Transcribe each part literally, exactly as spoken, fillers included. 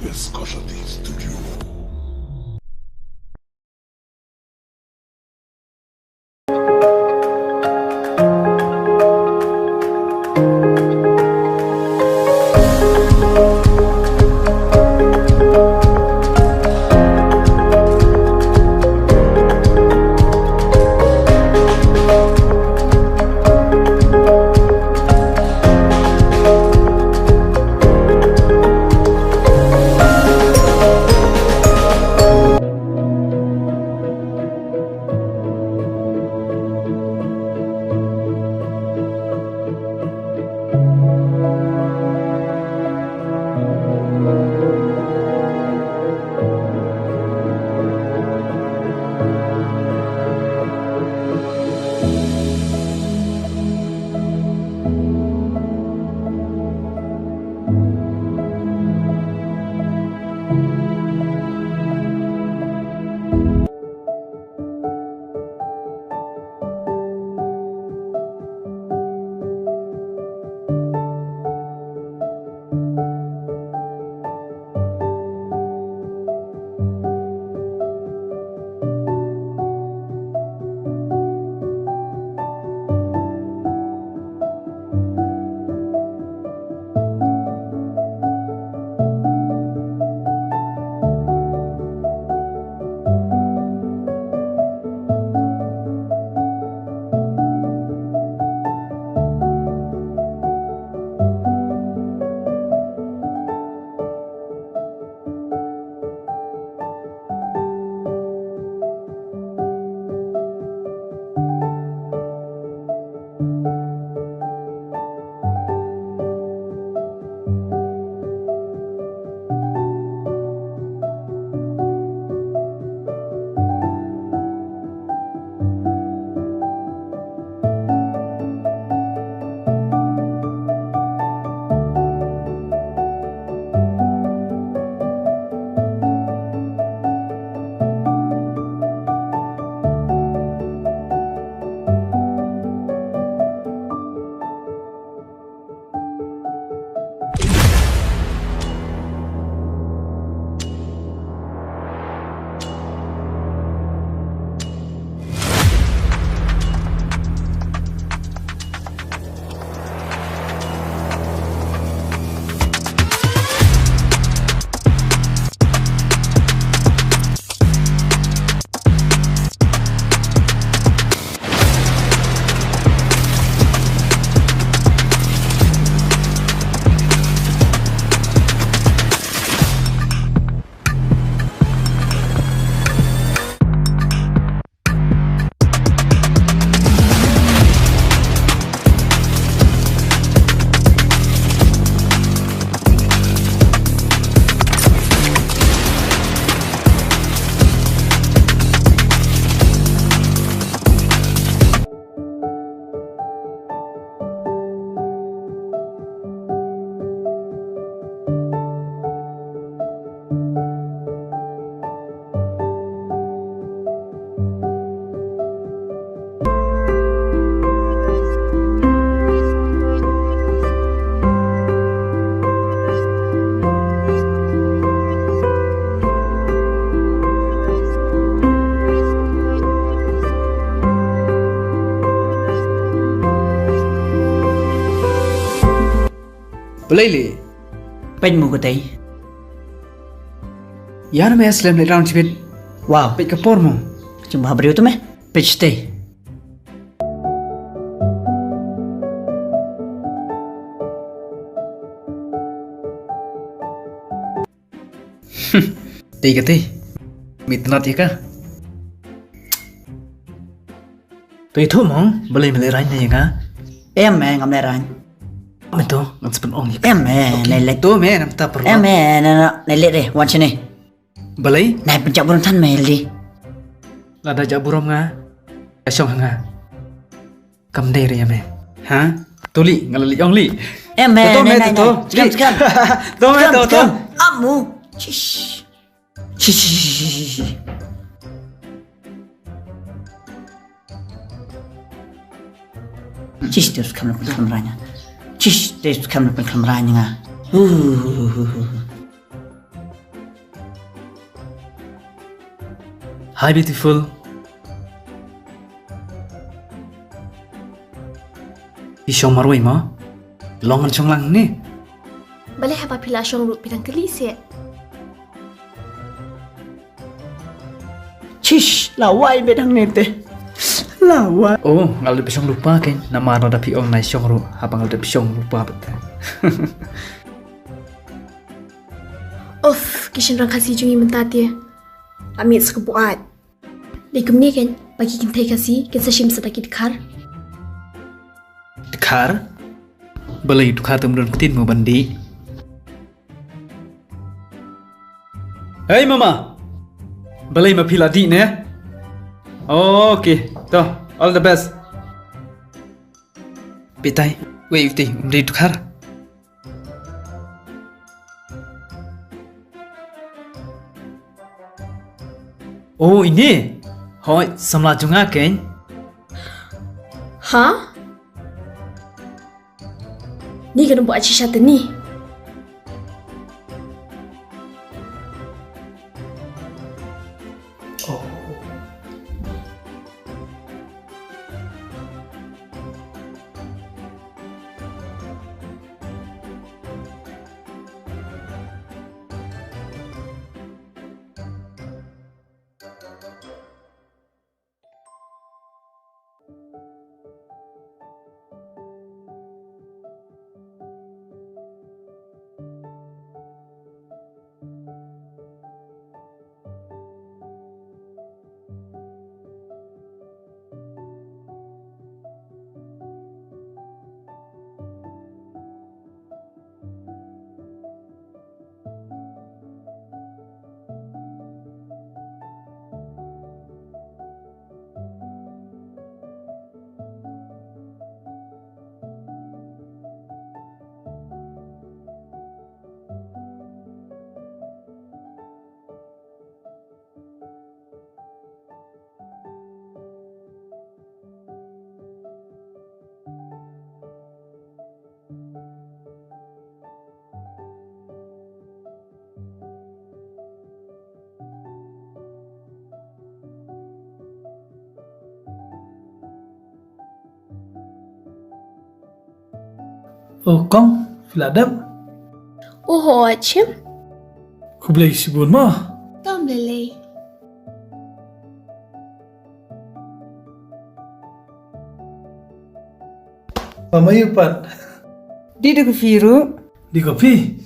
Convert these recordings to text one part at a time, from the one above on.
Best Quality Studio. Balei le? Peit mo katei. Ïa me slem le round chibit. Wow. Peit ka por mo. Jong ba briew tu me. Peit shatei. Tei ka tei. Mit nat ïa ka. To ithuh mo, balei me lehrain ïa nga? Em me, ngam lehrain. Me to, ngan sa pyn-ong ïa ka. Em me, okay. Nai leit. To me, nam ta paralok. Em me, na na, nai leit re, wan shane. Balei? Nai pynjah burom than me, Hildi. Lada jah burom nga, ka shong ha nga. Kam dei re ïa me. Ha? To lei, nga la leit ong lei. Em me, to me, nai, to, nai, to. Nai. Skhem, skhem. To me, skhem, to, to. Skhem. Amu. Shish. Shish, shish, shish, shish, shish. Shish, te skhem na pynkham ranya. Shish, te skhem na pynkham ranya nga. Hu, hu, hu, hu, hu. Hi beautiful. Phi shong marwei mo? Long ngan shong lang ne? Balei haba phi la shong ruh phi dang kylli seh? Chish, la wai beit hangne te. La wai. Oh, nga la dep shong lypa kein. Namar lada phi ong nai shong ruh haba nga la dep shong lypa beit te. Uff, ki shynrang Khasi jong ngi mynta te. La miet sa ka buaid. Dei kumne kein ba ki kynthei Khasi kin sa shim sa da ki dkhar. Dkhar? Balei dkhar te ym don ktien mo ban dih? Hey mama. Balei ma phi la dih ne? Okay, to, all the best. Phi tai, wei uti, um dei dkhar. Oh, ine. Hoi, samla jong nga kein. Ha? Ni ka nang buaid shisha te ni. Oh. O kong, phi la dep? O hooid, shim. Khublei shibun mo. Tam lei lei. Mama ïa pat. Dih da coffee ruh. Dih coffee.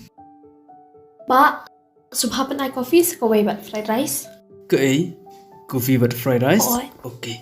Ba, sngewbha pynai coffee sa kawei bad fried rice. Kaei? Coffee bad fried rice? Hooid. Okay.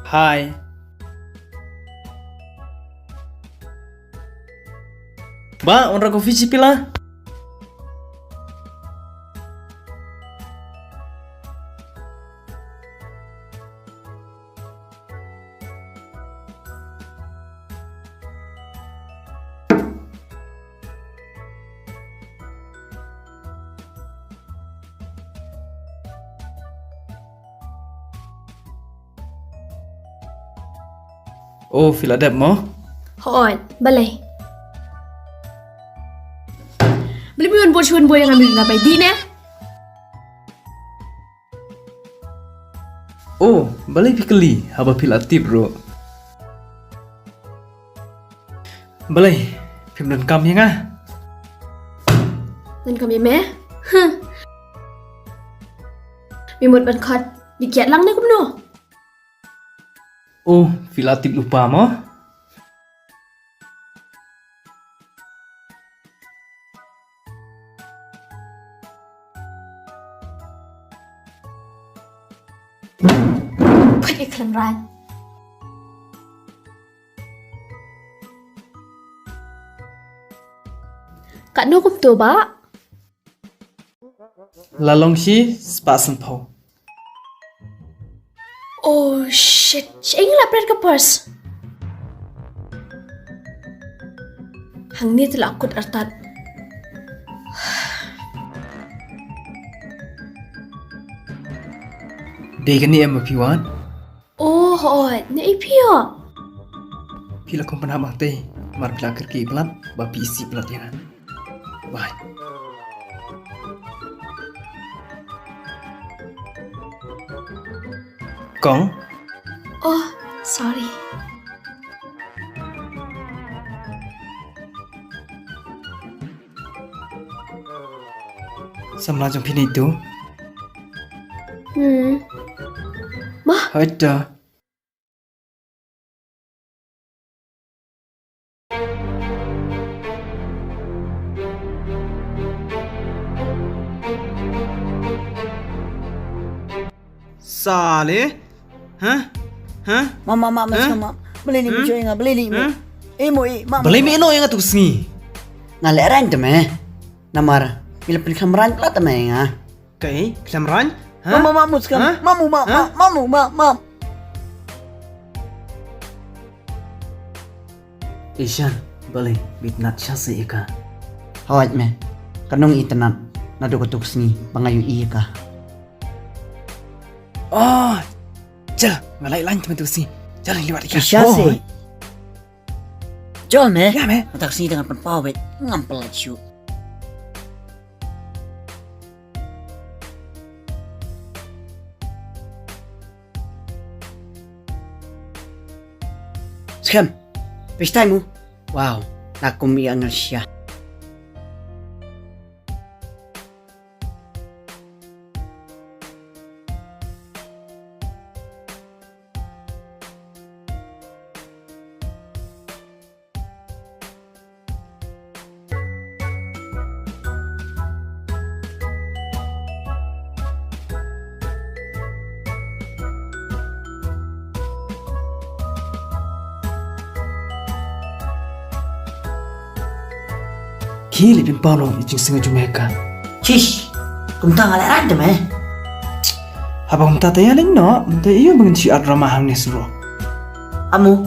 Hi. Ba, wanrah coffee sha phi la. O, phi la dep mo? Hooid, balei? Balei phi wan bud sha wan bud ïa nga mynta, phi dih ne? O, balei phi kylli haba phi la tip ruh? Balei phim donkam ïa nga? Donkam ïa me? Huh. Me mut ban khot, dih kiad lang ne kumno? Oh, phi la tip lypa mo? Peit i khlem rang. Katno kumto ba? La long shi spah sanphew. Oh shit, shaei nga la pret ka purse? Hangne te la kut artat. Dei kane em ma phi wan? Oh, hooid, na i phi ïoh? Phi la khum pynhap ma te, mar phi la kyrkieh palat, ba phi isih palat ïa nga. Bye. Kong. Oh, sorry. Samla jong phi ne tu. Hmm. Ma. Hooid da. Sale? Hah? Hah? Mama, mama, mama. Balei ni mo ïa nga, balei ni mo? Eh mo, eh, mama. Balei me ïehnoh ïa nga tu sngi? Nga lehraiñ te me. Namar me la pynkhlem raiñ palat te me ïa nga. Kaei, khlem raiñ? Hah? Mama, mama, skhem. Hah? Mama, mama, mama, mama. Ishan, balei me itynnad shisha ïa ka? Hooid me. Ka nongitynnad naduh kato ka sngi ba nga ïohi ïa ka. Oh, jal, nga la ïalaiñ te me tu sngi. Jal, ngi leit wad ïa ka. Shisha se. Jol me. Ïa me. Mynta ka sngi te ngan pynpaw beit. Ngam pynlait shuh. Skhem. Phi stai mo? Wow, na kum i angel shisha. Khie leit pynpaw noh ïa i jingsngew jong me ha ka. Shish, kumta nga lehraiñ te me. Haba kumta te ïa leit noh, mynta ïa u ba ngin shu ïa drama hangne shuh. Amo.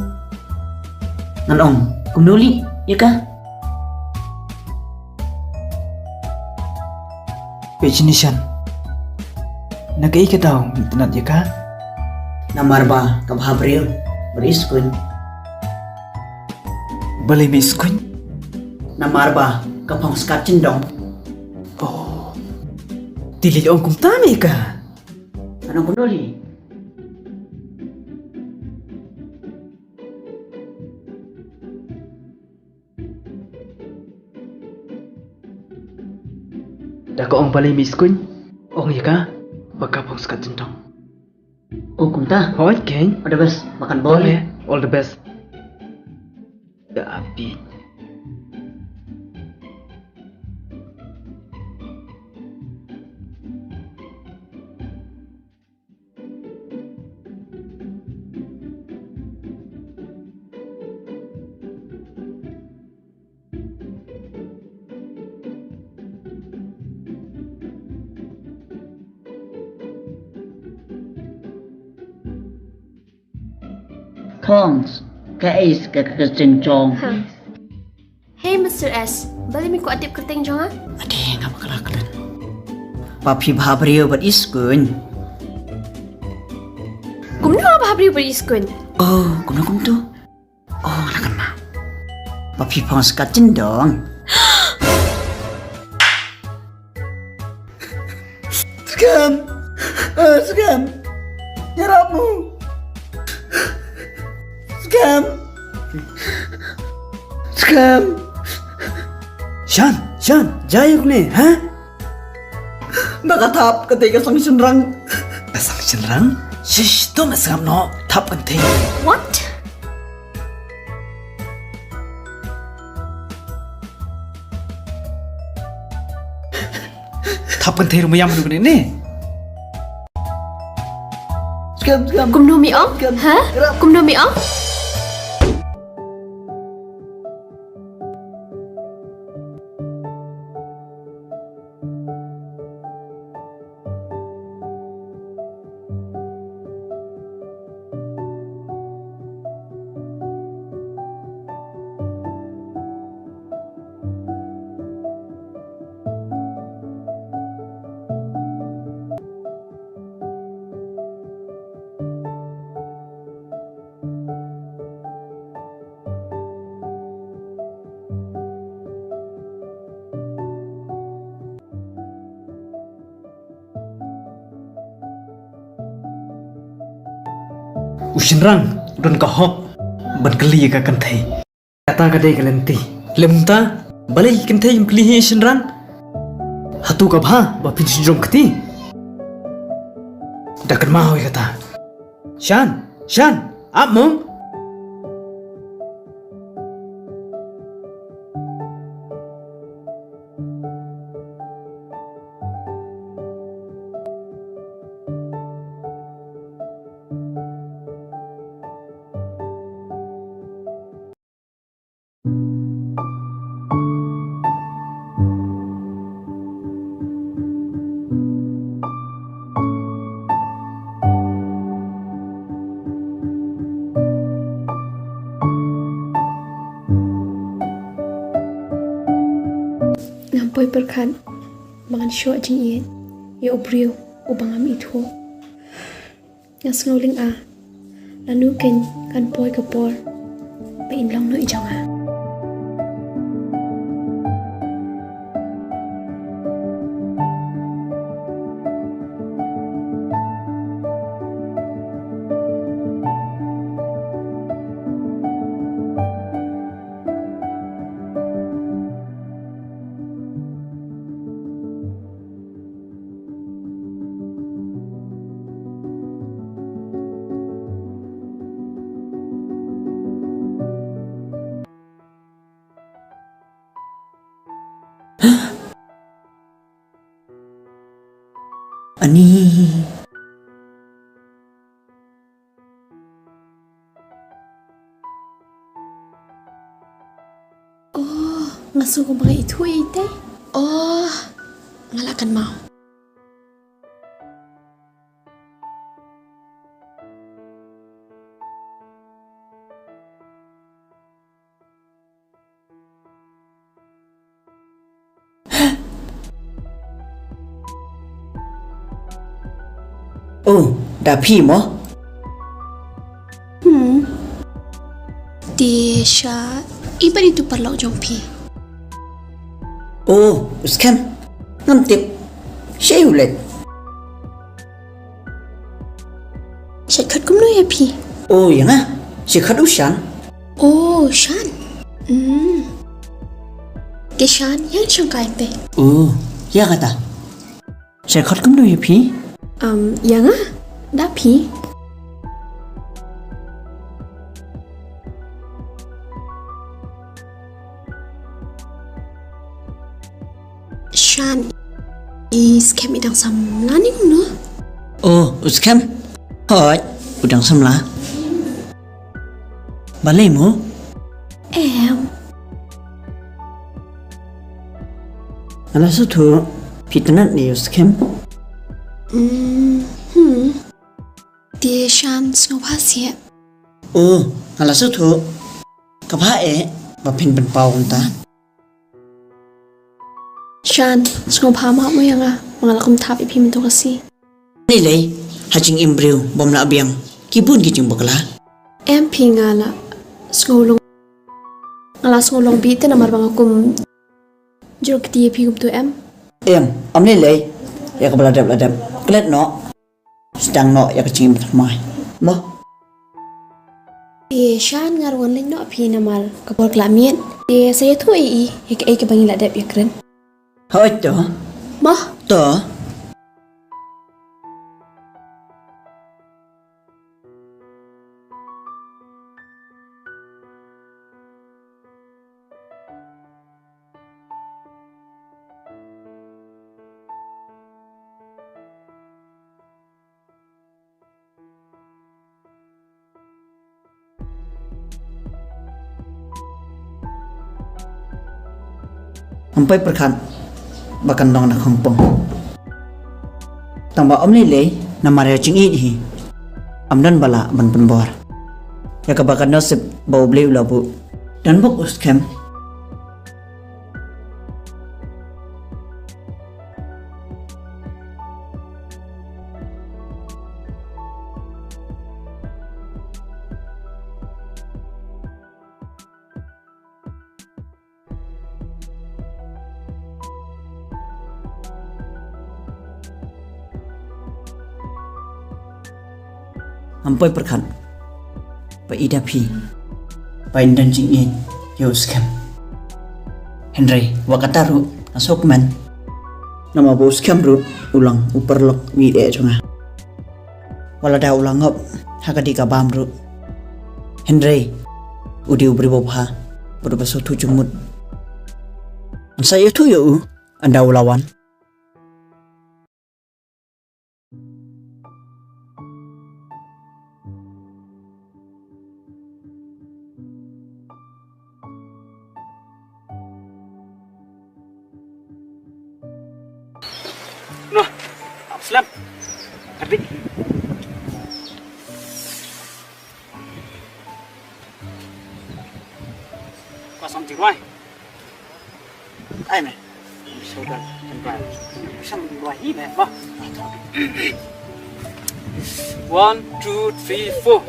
Ngan ong kumno lei ïa ka? Peit shane Ishan. Na kaei ka daw me itynnad ïa ka? Namar ba ka bha briew bad iskuin. Balei me iskuin? Namar ba ka phong skat jyndong. Oh. Te leit ong kumta me ïa ka. Ngan ong kumno lei? Da ka ong balei me iskuin, ong ïa ka ba ka phong skat jyndong. Oh, kumta? Hooid keiñ. All the best, ba kan bun. All the best. Da phi. Kongs, ka Ace ka ka jong. Hey, Mister S, balei me kwah tip kyrteng jong nga? Ade, nga bakla kren. Ba phi bha briew bad iskuin. Kumno bha briew bad iskuin? Oh, kumno kumto? Oh, nga la kynmaw. Ba phi phong skat jyndong. Skhem. Eh, skhem. Ïarap mo. Skhem. Skhem. Shan, Shan, jai ïa une, ha? Ba ka thap, kata ka song shynrang. Ka song shynrang? Shish, to me sngap noh, thap kynthei. What? Thap kynthei ruh ma ïam ruh ne. Skhem, skhem. Kumno mi ong? Skhem. Ha? Kumno mi ong? U shynrang u don ka hok ban kylli ïa ka kynthei. Kata ka dei ka lynti. Lymta, balei ki kynthei kim kylli hi ïa u shynrang? Hato ka bha ba phin shu jrong kti? Da kynmaw ïa kata. Shan, Shan, ap mo. Ngam poi pyrkhat ba ngan shoh jingïeit ïa u briew uba ngam ithuh. Nga sngew lynga, lano kein kan poi ka por ba in long noh i jong nga. Ani. Oh, nga sngew kumba nga ithuh ïa ite. Oh, nga la kynmaw. Oh, da phi mo? Hmm. Te sha i ban itu paralok jong phi? Oh, u Skhem. Ngam tip. Sha u leit. Sha khot kumno ïa phi? Oh, ïa nga. Sha khot u Shan. Oh, Shan. Hmm. Te Shan, ïa shong kai te. Oh, ïa kata. Sha khot kumno ïa phi? Um, ïa nga. Da phi. Shan, i Skhem i dang samla ne kumno? Oh, u Skhem. Hooid, u dang samla. Balei mo? Em. Nga la sngewthuh, phi itynnad ïa u Skhem. Mm, hmm. Te Shan sngewbha seh. Oh, nga la sngewthuh. Ka bha eh, ba phin pynpaw kumta. Shan, sngewbha map mo ïa nga, ba nga la kum thap ïa phi mynta ka sngi. Lei lei, ha jingim briew bym lah biang, ki bun ki jingbakla. Em phi nga la sngew long. Nga la sngew long bit te namar ba nga kum jrong kti ïa phi kumto em. Em, ym lei lei, ïa kaba la dep la dep. Klet noh. Sdang noh ïa ka jingim thymmai. Mo. Te Shan nga ruh ngan leit noh phi namar ka por ka la miet. Te sa ïathuh ïa i ïa kaei kaba ngi la dep ïakren. Hooid to. Mo. To. Ym poi pyrkhat ba kan long na khongpong. Tang ba ym lei lei namar ïa jingïeit hi. Ym don ba lah ban pynbor ïa kaba ka nusip ba U Blei u la buh. Don bok u skhem. Ngam poi pyrkhat ba i da phi ba in don jingïeit ïa u skhem. Hynrei wat kata ruh nga sngewkmen namar ba u skhem ruh u long u paralok u ïeit jong nga. Wat lada u la ngop ha ka dih ka bam ruh, hynrei u dei u briew babha bad uba sngewthuh jingmut. Ngan sa ïathuh ïa u ynda u la wan. Noh, ap slem. Ardi. Kua sam jingwai. Ai me. Saudar tempat. Sam jingwai hi me. Bah. One, two, three, four.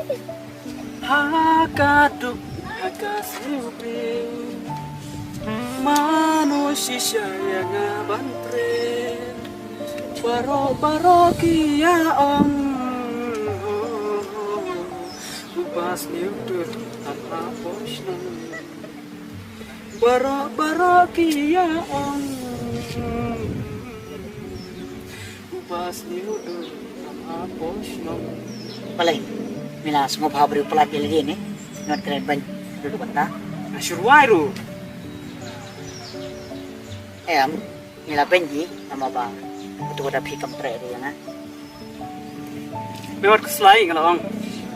Ha ka duk, ha ka sngewbha. Mano shisha ïa nga ban pret. Baroh baroh ki ïa ong. Uba sniew dur ha ka pos nong. Baroh baroh ki ïa ong. Uba sniew dur ha ka pos nong. Balei? Me la sngewbha briew palat ïa lade ne? Ngat kren ban duduk bynta. Nga shu rwai ruh. Em, ngi la beiñ hi namar ba utu da phi kam treh ri ïa nga. Me wat khuslai nga la ong.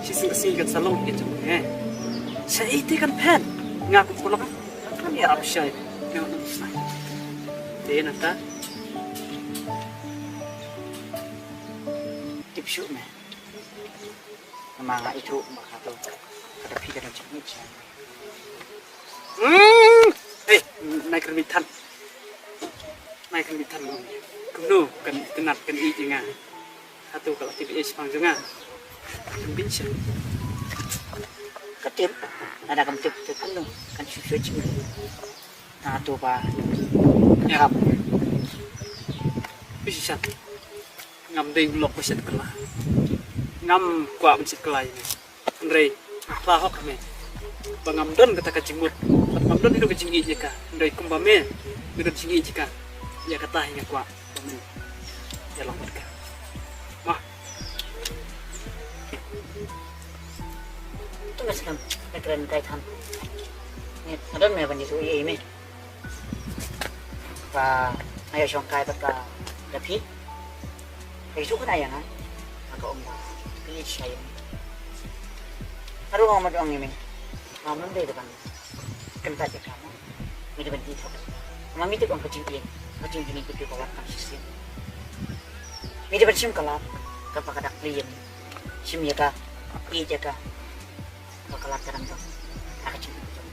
Shisien ka sngi kan sa long phi jong me. Sha ïa ite kan phet. Nga kum kulok kan ïarap shai. Me wat khuslai. Te nangta. Tip shuh me. Namar nga ithuh ba ka to ka da phi ka da jingïeit sha. Hmm. Hey, nai kren beit than. Nai kren beit than. Kumno kan itynnad kan ïeit ïa nga. Hato ka la tip ïa i shaphang jong nga. Kan beit sha. Ka tip. Lada kam tip te kumno kan shu shu jingïeit. Hato ba. Ïa. Beit sha. Ngam dei u lok ba shet kylla. Ngam kwah ban shet kylla ïa me. Hynrei nga phla hok ha me ba ngam don kata ka jingmut bad ngam don hi ruh ka jingïeit ïa ka. Hynrei kumba me me don jingïeit ïa ka, ïa kata hi nga kwah ba men ïalong bad ka. Mo. To me sngewbha me kren kai than. Nga don me ban ïathuh ïa me. Ba nga ïa shong kai bad ka da phi. Ka ïathuh kane ïa nga. Nga ka ong ba phi ïeit shai ïa nga. Nga ruh nga mut ong ïa me. Nga mut dei da ban kyntait ïa ka mo. Me da ban ïeit ha ka. Ma me tip ong ka jingïeit, ka jingïeit ka dei ka wat kam shisien. Me da ban shim ka lad kaba ka dak plie ïa me. Shim ïa ka, ïeit ïa ka. Ba ka lad ka dang don ha ka jingim jong.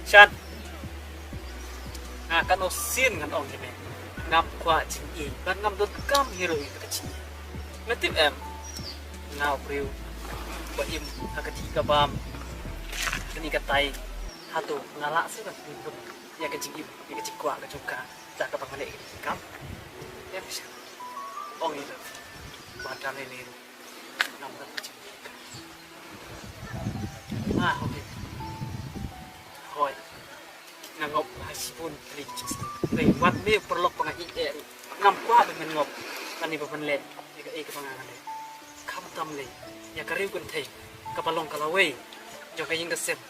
Shan. Nga katno sien ngan ong ïa me. Ngam kwah jingïeit bad ngam donkam hi ruh ïa ka jingïeit. Me tip em? Nga u briew ba im ha ka dih ka bam. Kane katai hato nga lah shuh ban pynbun ïa ka jingim, ïa ka jingkwah ka jong ka da kaba nga leh ïa ka jingkam? Em sha. Ong ïa me. Ba dang lei lei ruh. Ngam da ka jingkam. Ah, okay. Hooid. Nga ngop ha shibun tylli ki jingsneng. Hynrei wat me u paralok ba nga ïeit eh ruh, ngam kwah ba men ngop lane ba men leh ïa kaei kaba nga nga leh. Khamtam lei ïa ka riew kynthei kaba long ka lawei jong ka ïing ka sem.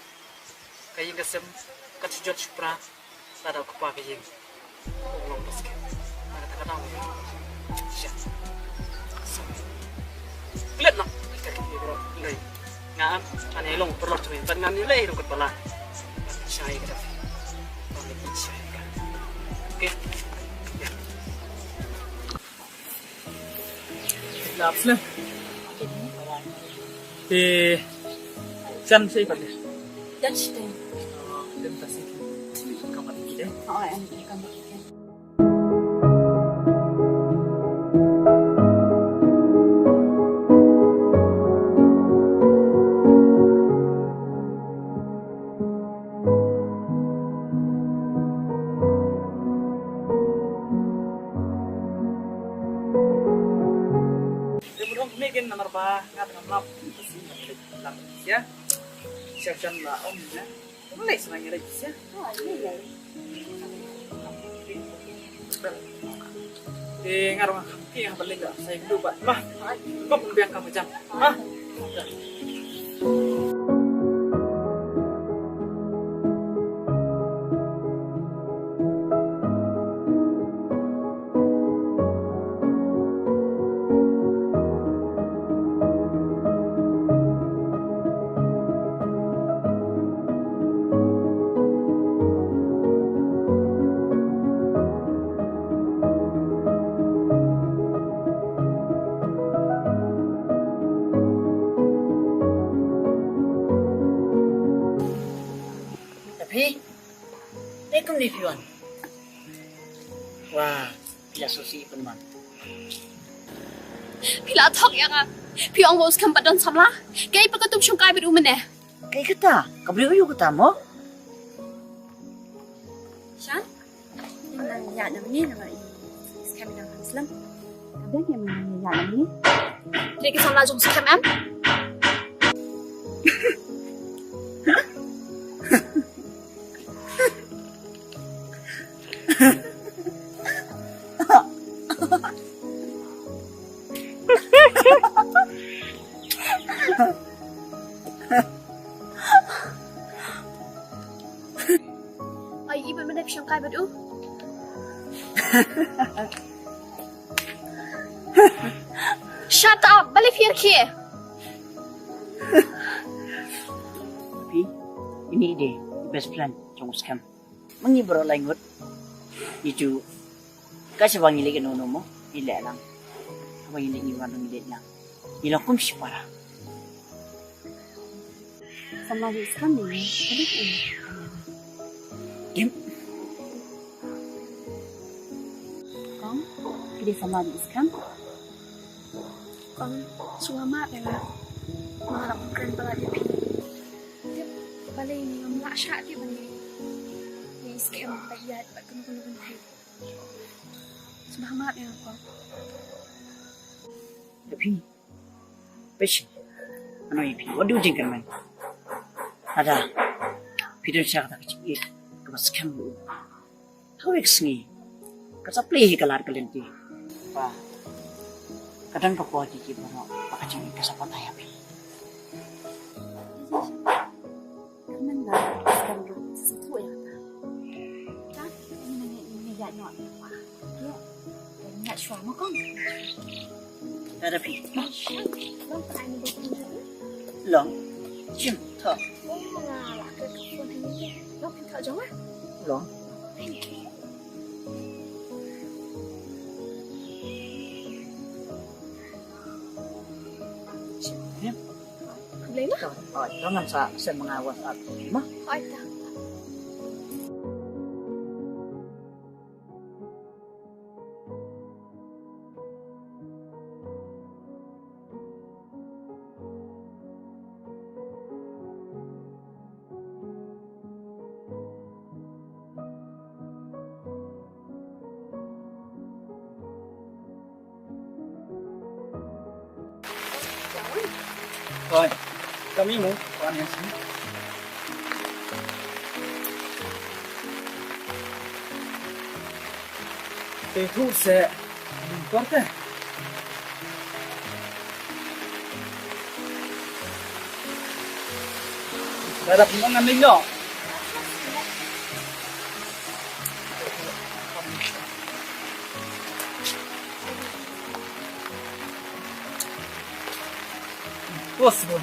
Ka ïing ka sem kan shu jot shu pra. Lada u kpa ka ïing u long basket. Lada ka dang u ïing. Shit. Sorry. Klet noh ka kit ïa ka rot. Hynrei nga am, ngan ïalong paralok jong me bad ngan ïaleh ruh katba lah. Shai ka da phi. Bad Dap slem. Te jan sei pat ya. Jan sei. Dem ta sei. Kam pat ki de. Oh, em kam pat ki. Te mudong kane gen namar ba nga tengah melap. Pasi nga leit lang sia. Siap siap la om ya. Leit sana ngi leit sia. Te nga ruh nga kham ki nga balei nga sai du ba. Bah. Kop biang ka majang. Bah. Phi, eh, kumne phi wan. Wah, phi la sngewsih pynban. Phi la thok ïa nga. Phi ong ba u skhem pat don samla. Kaei pat ka tum shongkai bad u mynne? Kaei kata? Ka briew aïu kata mo? Shan? Nang ïa nang ni nang i skhem nang slem. Ka dang ïa nang ïa nang ni. Dei ki samla jong skhem em? Ai, i ba mynne phi shongkai bad u. Shut up, balei phi ïa khie? Phi, ini de best friend jong u skhem. Ma ngi baroh lai ngut. Ngi ju ka shaba ngi leit kano kano mo, ngi leit lang. Haba ngi leit ngi wan ngi leit lang. Ngi long kum shipara. Samla ju skhem ni. Adik ni. Dim. Kong, ki dei samla ju skhem. Kong, sngewbha map ïa nga. Nga la pynkreh palat ïa phi. Tip balei ne ngam lah shah tip balei. Ngi skhem ba ïa ba kano kano kano. Sngewbha map ïa nga kong. Te phi. Phi. Ano ïa phi. Wat du jingkyrmen. Lada phi don sha kata ka jingïeit kaba skhem. Ha kawei ka sngi ka sa plie hi ka lad ka lynti. Ba ka don ka por ki ki baroh ba ka jingim ka sa pynthei ha phi. Ka mynta ka skhem ruh sa sngewthuh ïa kata. Ta, ïa ngi ngi ïa noh ïa pa. Ïa ngi ïa shuwa ma kong. Lada phi. Long. Shim. Tho. Long. Shim. Lei na. Oi, to ngan sa send ma nga WhatsApp ma. Oi, ta. Oi, kami mu, wan yang sini. Te thu se, lim por te. Dada pun ngan ling no. Bos bun.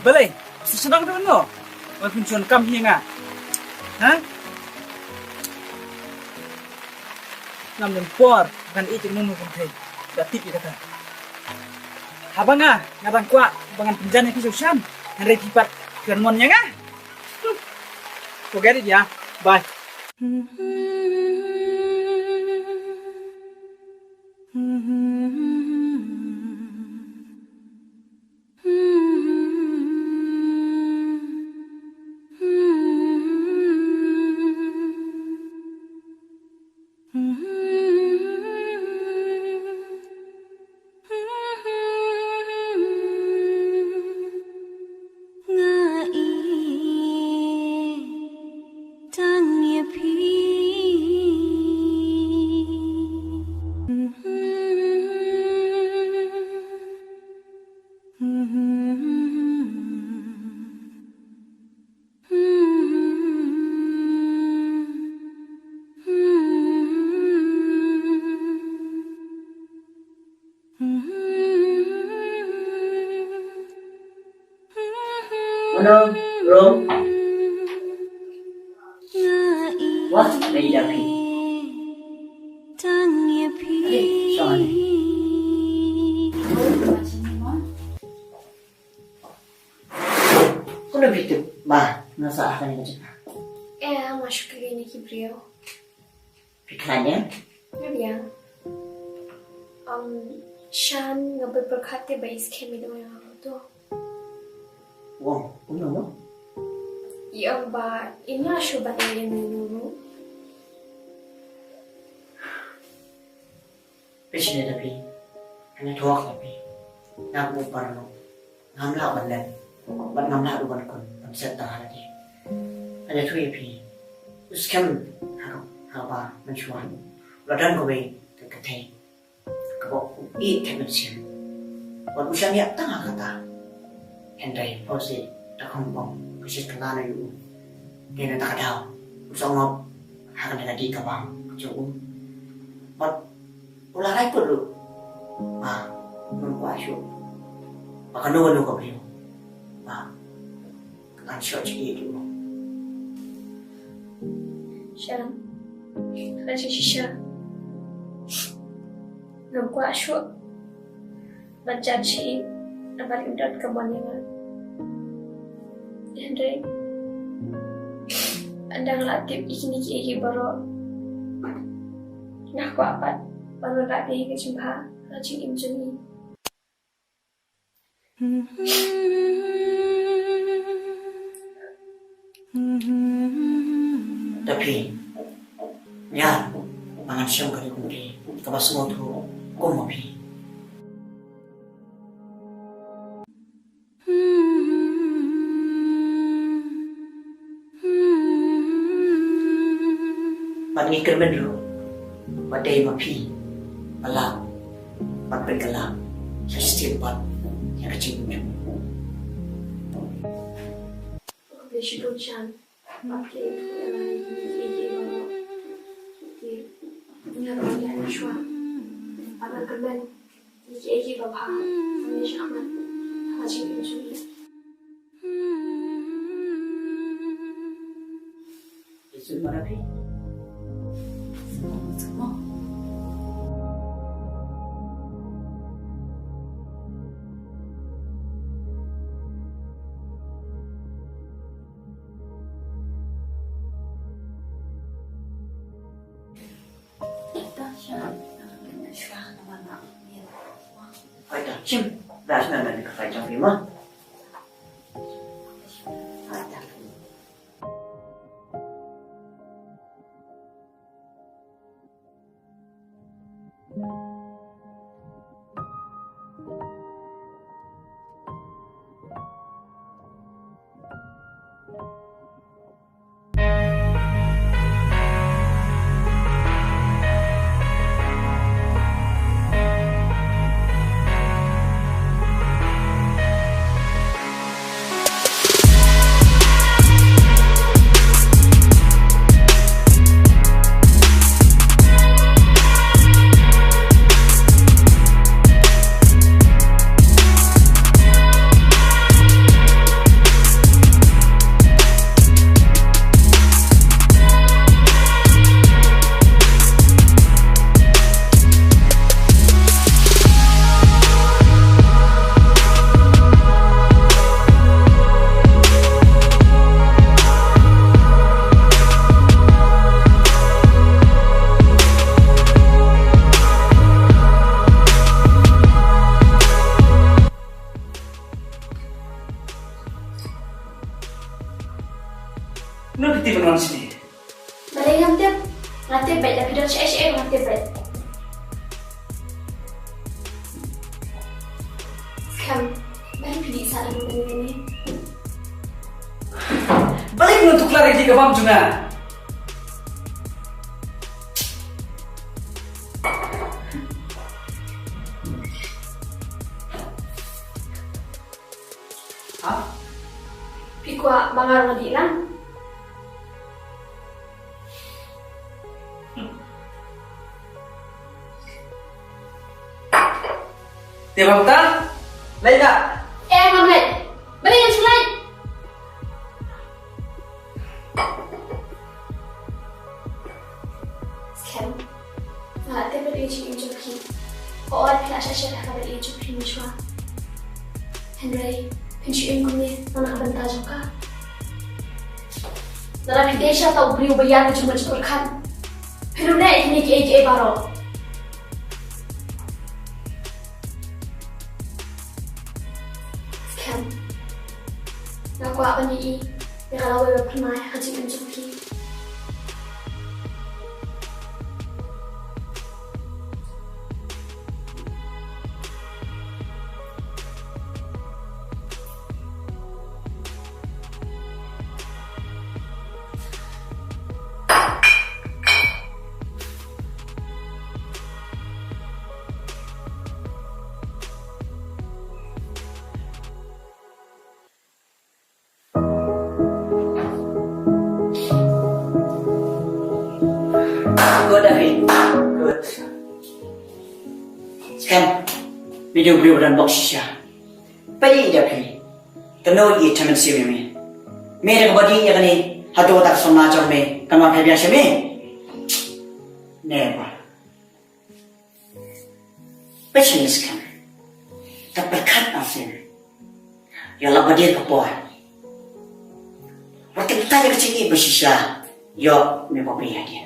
Balei, sa sdang dun no. Wan pynshon kam hi nga. Ha? Ngam lem por ngan ïeit ïa nunu kynthei. Ka tip ïa kata. Haba nga, nga dang kwah ba ngan pynjan ïa phi sha u Shan. Hynrei phi pat kren mon ïa nga. Hmm. Forget it, yeah. Bye. Nga ïeit tang ïa phi. Mano, Rom? Wah, lei da phi. Tang ïa phi. Ade, shong ade. Kumno phi tip ba nga sah ha kane ka jaka? Eh, nga shu kylli na ki briew. Phi khlaiñ ïa? Nga biang. Um, Shan, nga bad pyrkhat te ba i skhem ïa nga ruh to. Wow, kumno mo? I ong ba im lah shuh ban ïa nga ruh. Phi sngewthuh phi, nga ïathuh ïa phi, nga kum u paralok, ngam lah ban leh, bad ngam lah ruh ban khun, ban set tang ha lade. Nga ïathuh ïa phi, u skhem ha, haba mynshuwa u la don kawei ka kynthei kaba u ïeit thep mynsiem. Bad u shaniah tang ha kata. Hynrei phi sngewthuh, da kham bang ka shisha ka la na ïa u. Te na kata ka daw u sngewthuh ha kane ka dih ka bam ka jong u. Bad u la rai kut ruh ba un kwah shuh ba kano kano ka briew ba kan shah ïeit ïa u. Shan, ka jingshisha ngam kwah shuh ban jan sha i namar im don ka mon ïa nga. Hynrei ynda nga la tip ïa kine kiei kiei baroh, nga kwah pat ban wanrah ïa ka jingbha, ka jingim jong i. Da phi, ïa, ba ngan shem ka dei kumne, kaba sngewthuh kum ma phi. Bad ngi kyrmen ruh ba dei ma phi ba lah ban pynkylla sha shisien pat ïa ka jingim jong ngi. Khublei shibun Shan. Bad ki ïathuh ïa nga ïa kine kiei kiei baroh. Ki, ngi ruh ngi ïa shuwa ban kyrmen ïa kiei kiei babha ban ïa shah mat ha ka jingim jong ngi. Pynwan shini. Balei ngam tip? Nga tip beit, da phi don shaei shaei nga tip beit. Skhem, balei phi dih sah ïa kane kane? Balei phi tuklar ïa ki ka bam jong nga? Ha? Phi kwah ba nga ruh nga dih lang? Te bang ta? Leit da. Eh, ngam leit. Balei ngam shu leit? Skhem. Nga la tip bad ïa ka jingim jong phi. Hooid phi la shah shet ha ka bad ïa ka jong phi mynshuwa. Hynrei phin shu im kumne tang na ka bynta jong ka. Lada phi dei shisha uta u briew ba ïar ka jingmut jingpyrkhat, phin ym leh ïa kine kiei kiei baroh. Skhem. Nga kwah ban ïohi ïa ka lawei ba phyrnai ha ka jingim jong phi. Good, David. Good. Skhem. Me dei u briew ba don bok shisha. Peit ïa i David. Kano i tymmen sim ïa me. Me da kaba dih ïa kane haduh kata ka samla jong me kan wan phet biang sha me. Never. Peit shane Skhem. Ka pyrkhat na Skhem. Ïa la ba dei ka por. Wat kyntait ïa ka jingïeit ba shisha. Ïoh me ba phi hadien.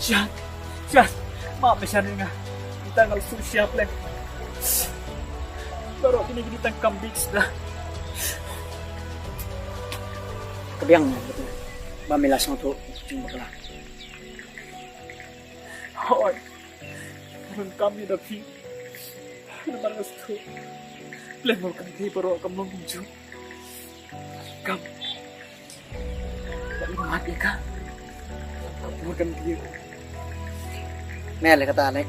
Shan, Shan, map me Shan ïa nga. Mynta nga la shu sha pleng. Baroh kine kine tang kam bit sda. Ka biang na ba me la sngewthuh jong bakla. Hooid. Nga donkam ïa da phi. Namar nga sngewthuh. Lem mo kan thei baroh kam long kumjuh. Kam. Ka ïa mat ïa ka. Ka bor kan thei. Mel ïa kata ne.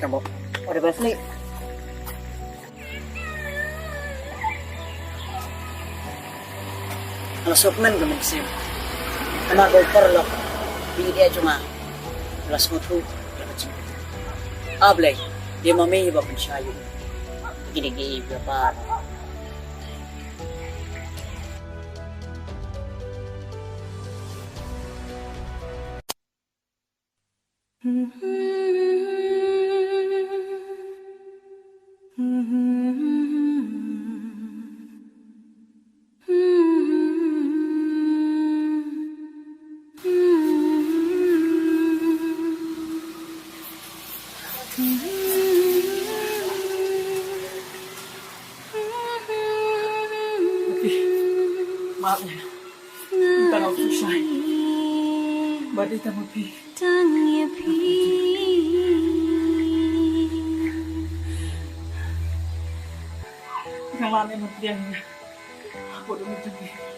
Kam mo. All the best ni. Nga la sngewkmen ka mynsiem. Namar ba u paralok ba ïeit jong nga u la sngewthuh ïa ka jingim. A Blei, dei ma me ba pynshai ïa u. Kine ki ïa ki par. Map ïa nga. Mynta nga sngewsih. Bad ita ma phi. Tang ïa phi. Mane matiang ya. Aku dulu jadi.